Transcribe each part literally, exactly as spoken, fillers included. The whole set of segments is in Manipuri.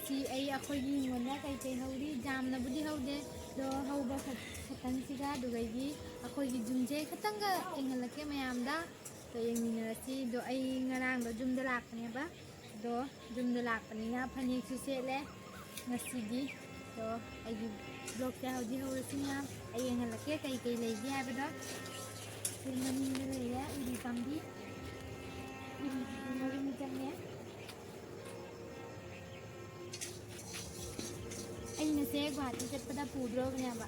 ꯁꯤ ꯑꯩ ꯑꯩꯈꯣꯏꯒꯤ ꯍꯤꯡꯒꯣꯜꯗ ꯀꯩꯀꯩ ꯍꯧꯔꯤ, ꯌꯥꯝꯅꯕꯨꯗꯤ ꯍꯧꯗꯦ, ꯑꯗꯣ ꯍꯧꯕ ꯈꯛ-, ꯈꯛꯇꯪꯁꯤꯒ, ꯑꯗꯨꯗꯒꯤ ꯑꯩꯈꯣꯏꯒꯤ ꯌꯨꯝꯁꯦ ꯈꯛꯇꯪꯒ ꯌꯦꯡꯍꯜꯂꯛꯀꯦ ꯃꯌꯥꯝꯗ꯫ ꯑꯗꯣ ꯌꯦꯡꯃꯤꯟꯅꯔꯁꯤ꯫ ꯑꯗꯣ ꯑꯩ ꯉꯔꯥꯡꯗꯣ ꯌꯨꯝꯗ ꯂꯥꯛꯄꯅꯦꯕ, ꯑꯗꯣ ꯌꯨꯝꯗ ꯂꯥꯛꯄꯅꯤꯅ ꯐꯅꯦꯛꯁꯨ ꯁꯦꯠꯂꯦ ꯉꯁꯤꯗꯤ꯫ ꯑꯗꯣ ꯑꯩꯒꯤ vlogꯁꯦ ꯍꯧꯗꯤ ꯍꯧꯔꯁꯤ ꯃꯌꯥꯝ꯫ ꯑꯩ ꯌꯦꯡꯍꯜꯂꯛꯀꯦ ꯀꯩ ꯀꯩ ꯂꯩꯒꯦ ꯍꯥꯏꯕꯗꯣ꯫ ꯁꯤ ꯃꯅꯤꯡꯗ ꯂꯩꯔꯦ ꯎꯔꯤ ꯄꯥꯝꯕꯤ, ꯎꯔꯤꯁꯤꯁꯨ ꯃꯔꯨꯝ ꯆꯪꯉꯦ꯫ ꯑꯩꯅꯁꯦ ꯒꯨꯍꯥꯇꯤ ꯆꯠꯄꯗ ꯄꯨꯗ꯭ꯔꯣꯕꯅꯦꯕ,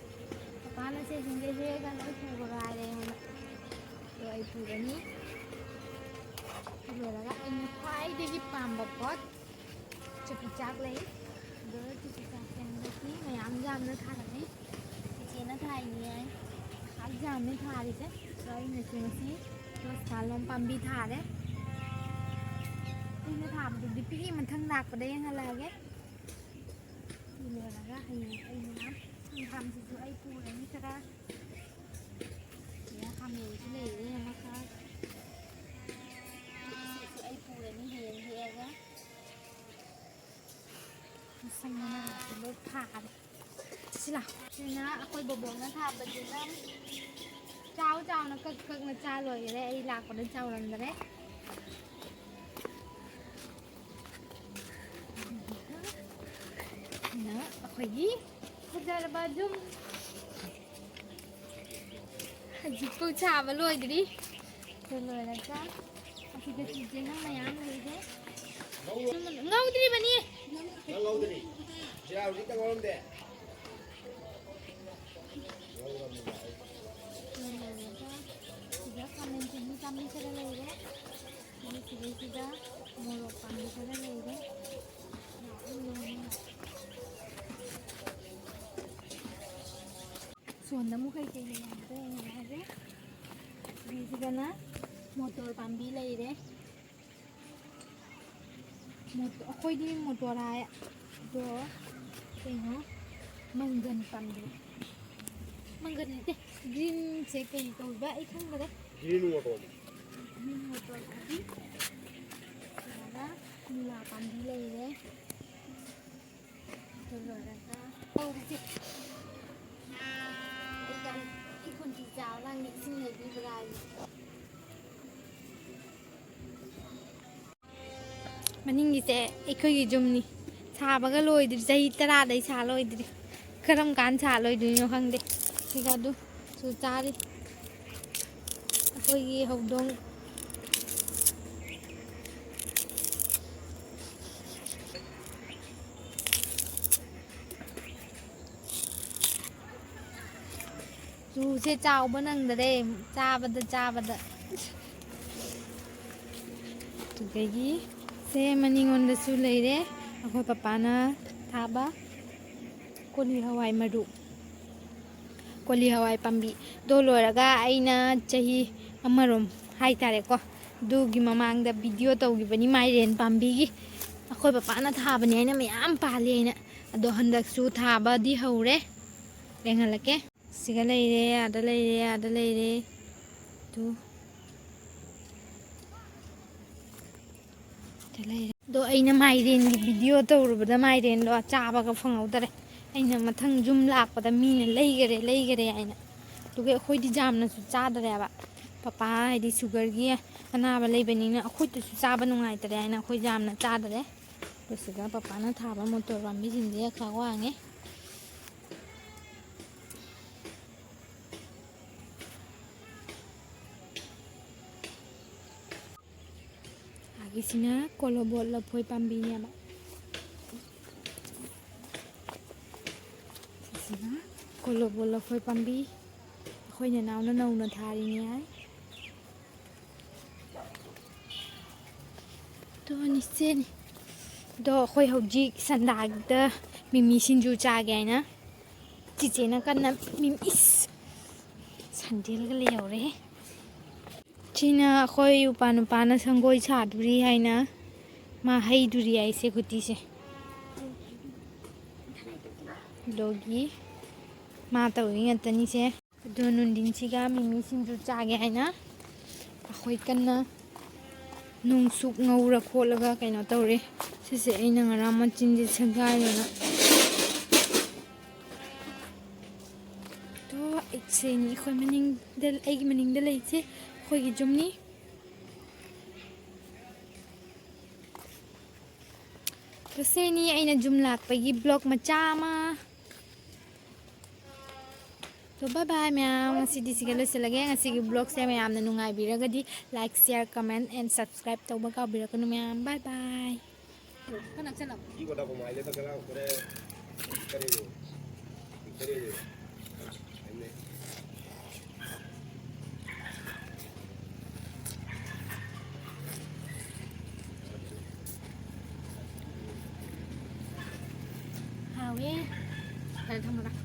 ꯄꯄꯥꯅꯁꯦ ꯁꯤꯡꯗꯩ ꯍꯦꯛꯑꯒ ꯂꯣꯏ ꯄꯨꯈ꯭ꯔꯣ ꯍꯥꯏꯔꯦ ꯑꯩꯉꯣꯟꯗ꯫ ꯑꯗꯣ ꯑꯩ ꯄꯨꯔꯅꯤ꯫ ꯑꯗꯨ ꯂꯣꯏꯔꯒ ꯑꯩꯅ ꯈ꯭ꯋꯥꯏꯗꯒꯤ ꯄꯥꯝꯕ ꯄꯣꯠ ꯆꯨꯄꯤ ꯆꯥꯛ ꯂꯩ꯫ ꯑꯗꯣ ꯆꯨꯄꯤ ꯆꯥꯛꯁꯦ ꯍꯟꯗꯛꯇꯤ ꯃꯌꯥꯝ ꯌꯥꯝꯅ ꯊꯥꯔꯝꯃꯤ꯫ ꯆꯤꯆꯦꯅ ꯊꯥꯏꯅꯤ ꯍꯥꯏ꯫ ꯈ꯭ꯋꯥꯏ ꯌꯥꯝꯅ ꯊꯥꯔꯤꯁꯦ꯫ ꯑꯗꯣ ꯑꯩꯅꯁꯨ ꯉꯁꯤ ꯔꯣꯁ ꯀꯥꯂꯣꯝ ꯄꯥꯝꯕꯤ ꯊꯥꯔꯦ꯫ ꯑꯩꯅ ꯊꯥꯕꯗꯨꯗꯤ ꯄꯤꯛꯏ, ꯃꯊꯪ ꯂꯥꯛꯄꯗ ꯌꯦꯡꯍꯜꯂꯛꯑꯒꯦ꯫ ꯁꯤ ꯂꯣꯏꯔꯒ ꯍꯌꯦꯡ ꯑꯩꯅ ꯍꯪꯒꯥꯝꯁꯤꯁꯨ ꯑꯩ ꯄꯨꯔꯅꯤ ꯈꯔ꯫ ꯁꯤꯗ ꯈꯥꯃꯦꯟꯁꯨ ꯂꯩꯔꯦ ꯑꯃꯈꯛ꯫ ꯁꯤꯁꯨ ꯑꯩ ꯄꯨꯔꯅꯤ ꯍꯌꯦꯡ ꯍꯦꯛꯑꯒ꯫ ꯃꯁꯪ ꯃꯅꯥꯁꯨ ꯂꯣꯏ ꯊꯥꯔꯦ꯫ ꯁꯤ ꯂꯥꯎ꯫ ꯁꯤꯅ ꯑꯩꯈꯣꯏ ꯕꯣꯕꯣꯛꯅ ꯊꯥꯕꯗꯨꯅ ꯆꯥꯎ ꯆꯥꯎꯅ ꯀꯛ ꯀꯛꯅ ꯆꯥ ꯂꯣꯏꯈꯔꯦ꯫ ꯑꯩ ꯂꯥꯛꯄꯗ ꯆꯥꯎꯔꯝꯗꯔꯦ꯫ ꯁꯤꯅ ꯑꯩꯈꯣꯏꯒꯤ ꯐꯖꯔꯕ ꯌꯨꯝ꯫ ꯍꯧꯖꯤꯛꯄꯨ ꯁꯥꯕ ꯂꯣꯏꯗ꯭ꯔꯤ꯫ ꯑꯗꯨ ꯂꯣꯏꯔꯒ ꯑꯁꯤꯗ ꯆꯦꯡꯉꯪ ꯃꯌꯥꯝ ꯂꯩꯔꯦ꯫ ꯉꯧꯗ꯭ꯔꯤꯕꯅꯤ꯫ ꯅꯪ ꯉꯧꯗ꯭ꯔꯤ? ꯖꯤꯔꯥ ꯍꯧꯖꯤꯛꯇ ꯉꯧꯔꯝꯗꯦ? ꯉꯧꯔꯝꯃꯤꯕ ꯑꯩ꯫ ꯑꯗꯨ ꯂꯣꯏꯔꯒ ꯁꯤꯗ ꯈꯥꯃꯦꯟ ꯆꯤꯅꯤ ꯄꯥꯝꯕꯤ ꯈꯔ ꯂꯩꯔꯦ꯫ ꯑꯗꯨ ꯁꯤꯗꯩꯁꯤꯗ ꯃꯣꯔꯣꯛ ꯄꯥꯝꯕꯤ ꯈꯔ ꯂꯩꯔꯦ꯫ ꯁꯣꯝꯗ ꯑꯃꯨꯛ ꯀꯩꯀꯩ ꯂꯩ ꯍꯥꯏꯕꯗꯣ ꯑꯩꯅ ꯍꯥꯏꯔꯦ꯫ ꯁꯤꯒꯤꯁꯤꯗꯅ ꯃꯣꯇꯣꯔ ꯄꯥꯝꯕꯤ ꯂꯩꯔꯦ꯫ ꯃꯣꯇꯣ-, ꯑꯩꯈꯣꯏꯗꯤ ꯃꯣꯇꯣꯔ ꯍꯥꯏ, ꯑꯗꯣ ꯀꯩꯅꯣ, ꯃꯪꯒꯟ ꯄꯥꯝꯕꯤ꯫ ꯃꯪꯒꯟ ꯅꯠꯇꯦ, greenꯁꯦ ꯀꯩ ꯀꯧꯕ ꯑꯩ ꯈꯪꯗꯔꯦ꯫ Green motor꯫ Green motor ꯄꯥꯝꯕꯤ꯫ ꯁꯤꯗꯅ ꯃꯨꯂꯥ ꯄꯥꯝꯕꯤ ꯂꯩꯔꯦ꯫ ꯂꯣꯏꯔꯒ ꯇꯧꯔꯤꯁꯦ꯫ ꯑꯩ ꯌꯥꯝ, ꯑꯩ ꯈꯣꯟꯊꯤ ꯆꯥꯕ ꯅꯪ ꯅꯤꯡꯁꯤꯡꯅꯕꯤꯕ꯭ꯔꯥ ꯍꯥꯏꯁꯦ꯫ ꯃꯅꯤꯡꯒꯤꯁꯦ ꯑꯩꯈꯣꯏꯒꯤ ꯌꯨꯝꯅꯤ꯫ ꯁꯥꯕꯒ ꯂꯣꯏꯗ꯭ꯔꯤ, ꯆꯍꯤ ꯇꯔꯥꯗꯩ ꯁꯥ ꯂꯣꯏꯗ꯭ꯔꯤ꯫ ꯀꯔꯝ ꯀꯥꯟ ꯁꯥ ꯂꯣꯏꯗꯣꯏꯅꯣ ꯈꯪꯗꯦ꯫ ꯁꯤꯒ ꯑꯗꯨ ꯆꯨ ꯆꯥꯔꯤ꯫ ꯑꯩꯈꯣꯏꯒꯤ ꯍꯧꯗꯣꯡ꯫ ꯆꯨꯁꯦ ꯆꯥꯎꯕ ꯅꯪꯗꯔꯦ, ꯆꯥꯕꯗ, ꯆꯥꯕꯗ꯫ ꯑꯗꯨꯗꯒꯤ ꯁꯦ ꯃꯅꯤꯡꯂꯣꯝꯗꯁꯨ ꯂꯩꯔꯦ, ꯑꯩꯈꯣꯏ ꯄꯄꯥꯅ ꯊꯥꯕ ꯀꯣꯂꯤ ꯍꯋꯥꯏ ꯃꯔꯨ, ꯀꯣꯂꯤ ꯍꯋꯥꯏ ꯄꯥꯝꯕꯤꯗꯣ ꯂꯣꯏꯔꯒ ꯑꯩꯅ ꯆꯍꯤ ꯑꯃꯔꯣꯝ ꯍꯥꯏꯇꯥꯔꯦꯀꯣ, ꯑꯗꯨꯒꯤ ꯃꯃꯥꯡꯗ ꯚꯤꯗꯤꯑꯣ ꯇꯧꯈꯤꯕꯅꯤ ꯃꯥꯏꯔꯦꯟ ꯄꯥꯝꯕꯤꯒꯤ꯫ ꯑꯩꯈꯣꯏ ꯄꯄꯥꯅ ꯊꯥꯕꯅꯦ ꯍꯥꯏꯅ ꯃꯌꯥꯝ ꯄꯥꯜꯂꯤ ꯍꯥꯏꯅ꯫ ꯑꯗꯣ ꯍꯟꯗꯛꯁꯨ ꯊꯥꯕꯗꯤ ꯍꯧꯔꯦ꯫ ꯌꯦꯡꯍꯜꯂꯛꯀꯦ꯫ ꯁꯤꯒ ꯂꯩꯔꯦ, ꯑꯥꯗ ꯂꯩꯔꯦ, ꯑꯥꯗ ꯂꯩꯔꯦ꯫ ꯇꯨ꯫ ꯁꯤꯗ ꯂꯩꯔꯦ꯫ ꯑꯗꯣ ꯑꯩꯅ ꯃꯥꯏꯔꯦꯟꯒꯤ ꯚꯤꯗꯤꯑꯣ ꯇꯧꯔꯨꯕꯗ ꯃꯥꯏꯔꯦꯟꯗꯣ ꯆꯥꯕꯒ ꯐꯪꯍꯧꯗꯔꯦ꯫ ꯑꯩꯅ ꯃꯊꯪ ꯌꯨꯝ ꯂꯥꯛꯄꯗ ꯃꯤꯅ ꯂꯩꯈꯔꯦ, ꯂꯩꯈꯔꯦ ꯍꯥꯏꯅ꯫ ꯑꯗꯨꯒ ꯑꯩꯈꯣꯏꯗꯤ ꯌꯥꯝꯅꯁꯨ ꯆꯥꯗꯔꯦꯕ꯫ ꯄꯄꯥ ꯍꯥꯏꯗꯤ ꯁꯨꯒꯔꯒꯤ ꯑꯅꯥꯕ ꯂꯩꯕꯅꯤꯅ ꯑꯩꯈꯣꯏꯗꯁꯨ ꯆꯥꯕ ꯅꯨꯡꯉꯥꯏꯇꯔꯦ ꯍꯥꯏꯅ ꯑꯩꯈꯣꯏ ꯌꯥꯝꯅ ꯆꯥꯗꯔꯦ꯫ ꯑꯗꯨꯒ ꯁꯤꯗ ꯄꯄꯥꯅ ꯊꯥꯕ ꯃꯣꯇꯣꯔ ꯄꯥꯝꯕꯤꯁꯤꯡꯁꯦ ꯈꯥꯛ ꯋꯥꯡꯉꯦ꯫ ꯑꯥꯒꯤꯁꯤꯅ ꯀꯣꯂꯣꯕꯣꯠ ꯂꯐꯣꯏ ꯄꯥꯝꯕꯤꯅꯦꯕ꯫ ꯁꯤꯁꯤꯅ ꯀꯣꯂꯣꯕꯣꯠ ꯂꯐꯣꯏ ꯄꯥꯝꯕꯤ꯫ ꯑꯩꯈꯣꯏ ꯅꯅꯥꯎꯅ ꯅꯧꯅ ꯊꯥꯔꯤꯅꯦ ꯍꯥꯏ꯫ ꯑꯗꯨꯅꯤ ꯁꯤꯅꯤ꯫ ꯑꯗꯣ ꯑꯩꯈꯣꯏ ꯍꯧꯖꯤꯛ ꯁꯟꯗꯥꯒꯤꯗ ꯃꯤꯃꯤ ꯁꯤꯡꯖꯨ ꯆꯥꯒꯦ ꯍꯥꯏꯅ ꯆꯤꯆꯦꯅ ꯀꯟꯅ ꯃꯤꯃꯤ, ꯏꯁ! ꯁꯟꯗꯦꯜꯒ ꯂꯩꯍꯧꯔꯦ꯫ ꯁꯤꯅ ꯑꯩꯈꯣꯏ ꯎꯄꯥ ꯅꯨꯄꯥꯅ ꯁꯪꯒꯣꯏ ꯁꯥꯗꯣꯔꯤ ꯍꯥꯏꯅ ꯃꯥ ꯍꯩꯗꯣꯔꯤ ꯍꯥꯏꯁꯦ ꯈꯨꯇꯤꯁꯦ꯫ ꯑꯗꯨꯒꯤ ꯃꯥ ꯇꯧꯔꯤ ꯉꯥꯛꯇꯅꯤꯁꯦ꯫ ꯑꯗꯣ ꯅꯨꯡꯊꯤꯟꯁꯤꯒ ꯃꯤꯃꯤ ꯁꯤꯡꯖꯨ ꯆꯥꯒꯦ ꯍꯥꯏꯅ ꯑꯩꯈꯣꯏ ꯀꯟꯅ ꯅꯨꯡꯁꯨꯛ ꯉꯧꯔ ꯈꯣꯠꯂꯒ ꯀꯩꯅꯣ ꯇꯧꯔꯦ꯫ ꯁꯤꯁꯦ ꯑꯩꯅ ꯉꯔꯥꯡ ꯃꯆꯤꯟꯁꯦ ꯁꯦꯒꯥꯏꯔꯦꯅ ꯁꯤꯅꯤ ꯑꯩꯈꯣꯏ ꯃꯅꯤꯡꯗ, ꯑꯩꯒꯤ ꯃꯅꯤꯡꯗ ꯂꯩꯁꯦ ꯑꯩꯈꯣꯏꯒꯤ ꯌꯨꯝꯅꯤ꯫ ꯁꯤꯅꯤ ꯑꯩꯅ ꯌꯨꯝ ꯂꯥꯛꯄꯒꯤ vlog ꯃꯆꯥ ꯑꯃ꯫ So bye bye ꯃꯌꯥꯝ, ꯉꯁꯤꯗꯤ ꯁꯤꯒ ꯂꯣꯏꯁꯤꯜꯂꯒꯦ꯫ ꯉꯁꯤꯒꯤ vlogꯁꯦ ꯃꯌꯥꯝꯅ ꯅꯨꯡꯉꯥꯏꯕꯤꯔꯒꯗꯤ like, share, comment and subscribe ꯇꯧꯕ ꯀꯥꯎꯕꯤꯔꯛꯀꯅꯨ ꯃꯌꯥꯝ꯫ Bye bye꯫ ꯍꯥꯎꯋꯦ꯫ ꯐꯔꯦ, ꯊꯝꯃꯒ꯫